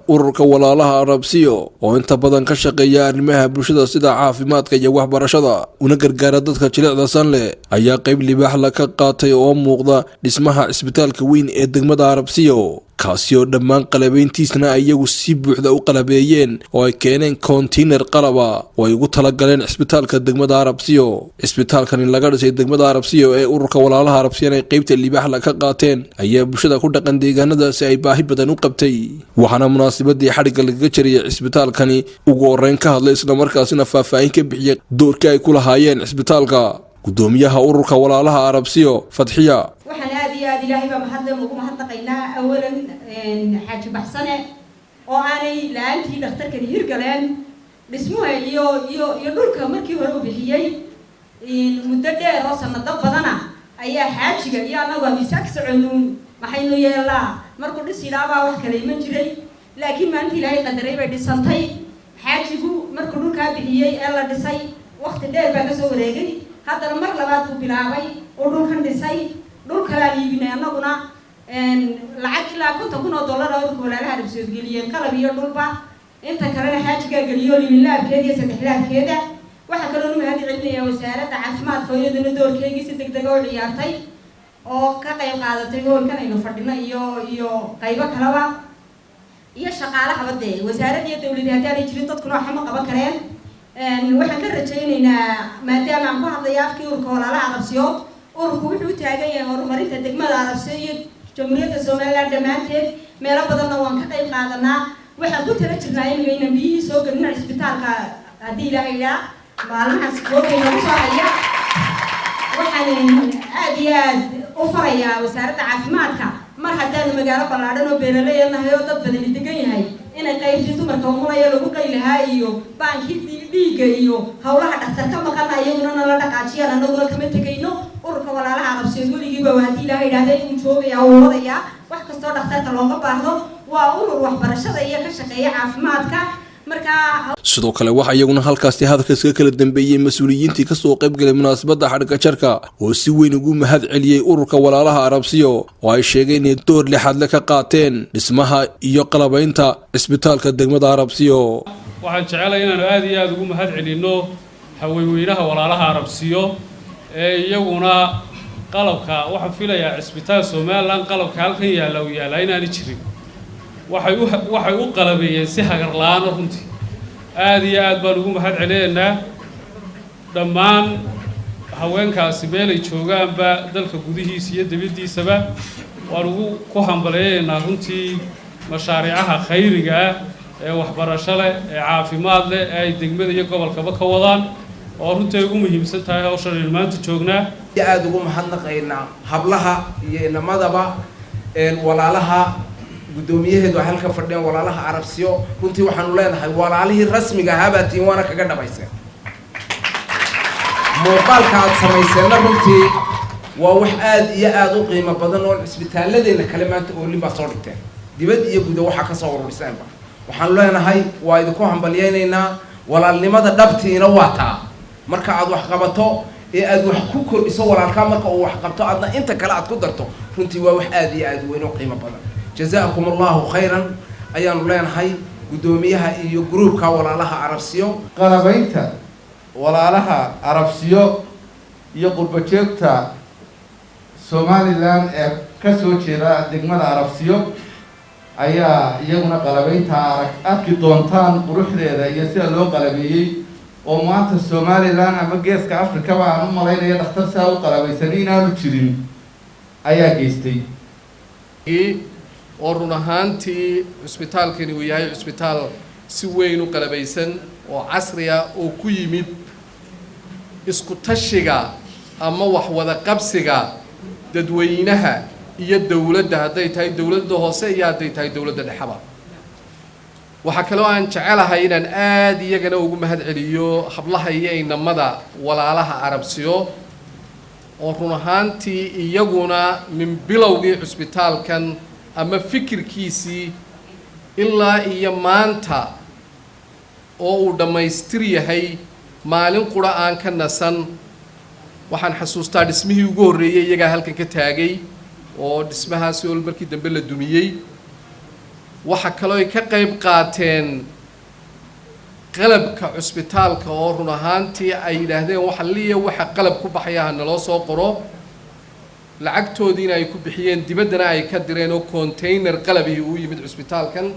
Ururka Walaalaha Arabsiyo oo inta badan ka shaqeeya arrimaha bulshada sida caafimaadka iyo waxbarashada, una gargaara dadka jilicda san leh, ayaa qayb libaax la ka qaatay oo muuqda dhismaha cisbitaalka weyn ee degmada Arabsiyo, kaasi oo dhammaan qalabeyntiisna ay iyagu si buuxda u qalabeeyeen oo ay keeneen konteynar qalaba oo ay ugu talagaleen cisbitaalka degmada Arabsiyo. Cisbitaalkani laga dhisay degmada Arabsiyo ee ururka Walaalaha Arabsiyan ay qeybta libaaxla ka qaateen ayaa bulshada ku dhaqan deegaanadaasi ay baahi badan u qabtay. Waxaana munaasabadii xadhigga lagaga jariyay cisbitaalkani ugu horeyn ka hadlay, islamarkaasina faahfaahin ka bixiyay doorkii ay ku lahaayeen cisbitaalka, gudoomiyaha ururka Walaalaha Arabsiyo, Fadxiya. Waxaan aada iyo aada, Ilaahay baa mahadle, ugu mahadnaqaynaa awalan Xaaji Baxsane oo aanay la-aantii dhakhtarkani hirgaleen, dhismuha iyo dhulka markii hore u bixiyey. Muddo dheer oo sanado badana ayaa xaajiga iyo annagu aan isaag soconuun, maxaynu yeelnaa markuu dhis yidhaabaa wax kale iman jiray, laakiin maalinta Ilaahay qadaray bay dhisantay. Xaajigu markuu dhulkaa bixiyey ee la dhisay, waqti dheer baa kasoo wareegay. Haddana mar labaad buu bilaabay oo dhulkan dhisay. Dhul kalaan iibinay annaguna, lacag ilaa $50,000 oo ururka Walaalaha Arabsiyood geliyeen, qalab iyo dhulba. Inta kalena xaajigaa geliyo liminlaabkeeda iyo saddex laabkeeda. Waxaa kaloo nu mahad celinayaa Wasaaradda Caafimaadka oo iyaduna doorkeygii si deg dega u ciyaartay oo ka qayb qaadatay hoolkan aynu fadhino iyo qaybo kaleba iyo shaqaalahaba. Dee wasaarad iyo dawladi haddaanay jirin, dadkuna waxma qaban kareen. Waxaan ka rajaynaynaa, maadaama aan ku hadlaya afkii ururka Walaalaha Arabsiyood, ururku wuxuu u taagan yahay horumarinta degmada Arabsiyo iyo Jamhuuriyadda Somaliland dhammaanteed. Meelo badanna waan ka qayb qaadanaa. Waxaan ku tala jirnaa imiga inaan biyihii soo gelino cisbitaalka, haddii Ilaahay idhaa, maalmahaas goobay nagu soo haya. Waxaan aada iyo aad u farayaa Wasaaradda Caafimaadka, mar haddaanu magaalo ballaadhan oo beeraley nahay oo dad badani degan yahay, inay qaybtii dumarka umulaya lagu qaylahaa iyo baankii dhiigga iyo howlaha dhaktar ka maqana iyaguna nala dhaqaajiyaan. Annaguna kama tegayno. Ururka Walaalaha Arabsiyood weligiiba, haddii Ilaahay idhahda, inuu joogayaa, uu wadayaa wax kastoo dhakhtarka looga baahdo. Waa urur waxbarashada iyo ka shaqeeya caafimaadka markaa. Sidoo kale waxaa iyaguna halkaasi hadalka iskaga kala dambeeyey mas-uuliyiintii kasoo qayb galay munaasabadda xadhigga jarka oo si weyn ugu mahad celiyey ururka Walaalaha Arabsiyo oo ay sheegeen inay door lixaadle ka qaateen dhismaha iyo qalabaynta cisbitaalka degmada Arabsiyo. Waxaan jecelahay inaanu aada iyo aada ugu mahad celinno haweenweynaha Walaalaha Arabsiyo ee iyaguna qalabka. Waxaan filayaa cisbitaal Somaliland qalabka halkan yaalla uu yaallaa inaani jirin. Waxay u qalabeeyeen si hagar la-aana. Runtii aada iyo aad baan ugu mahad celinaynaa dhammaan haweenkaasi meelay joogaanba, dalka gudihiisa iyo dibaddiisaba. Waan ugu ku hambaleeyaynaa runtii mashaariicaha khayriga ah ee waxbarasho leh, ee caafimaad leh, ee ay degmada iyo gobolkaba ka wadaan, oo runtii ay ugu muhiimsan tahay hawshan aynu maanta joognaa. Aada ugu mahadnaqaynaa hablaha iyo inamadaba walaalaha guddoomiyaheedu ay halka fadhiyaan, Walaalaha Arabsiyo. Runtii waxaanu leenahay walaalihii rasmiga ahaabaa tiin, waana kaga dhabayseen. Muuqaalka aada samayseenna runtii waa wax aada iyo aada u qiimo badan oo cisbitaaladeenna kale maanta oolin baa soo dhigteen, dibad iyo guda waxaa kasoo ururiseenba. Waxaanu leenahay waa idinku hambalyaynaynaa. Walaalnimada dhabtiina waa taa, marka aad wax qabato ee aad wax ku kordhiso walaalkaa, marka uu wax qabto aadna inta kale aad ku darto. Runtii waa wax aada iyo aada weyn oo qiimo badan. Jazaakum Allahu khayran ayaanu leenahay guddoomiyaha iyo gruubka Walaalaha Arabsiyo. Qalabaynta Walaalaha Arabsiyo iyo qurbajoogta Somaliland ee kasoo jeeda degmada Arabsiyo ayaa iyaguna qalabaynta arag arki doontaan quruxdeeda iyo sida loo qalabeeyey, oo maanta Somaliland ama Geeska Africaba aan u malaynaya dhakhtar sidaa u qalabaysanay inaanu jirin ayaa geystay. Oo run ahaantii cusbitaalkani uu yahay cusbitaal si weyn u qalabaysan oo casriya oo ku yimid isku tashiga ama wax wada qabsiga dadweynaha iyo dowladda, hadday tahay dowladda hoose iyo hadday tahay dowladda dhexeba. Waxaa kaloo aan jecelahay inaan aada iyagana ugu mahad celiyo hablaha iyo inamada Walaalaha Arabsiyo oo run ahaantii iyaguna min bilowgii cusbitaalkan ama fikirkiisii ilaa iyo maanta oo uu dhammaystir yahay maalin qura aan ka nasan. Waxaan xasuustaa dhismihii ugu horreeyey iyagaa halkan ka taagay, oo dhismahaasi oo markii dambe la dumiyey. Waxa kaloo ay ka qayb qaateen qalabka cusbitaalka, oo run ahaantii ay yidhaahdeen waxa liya waxa qalab ku baxaya ha naloo soo qoro, lacagtoodiina ay ku bixiyeen, dibaddana ay ka direen oo container qalabihii uu yimid cusbitaalkan.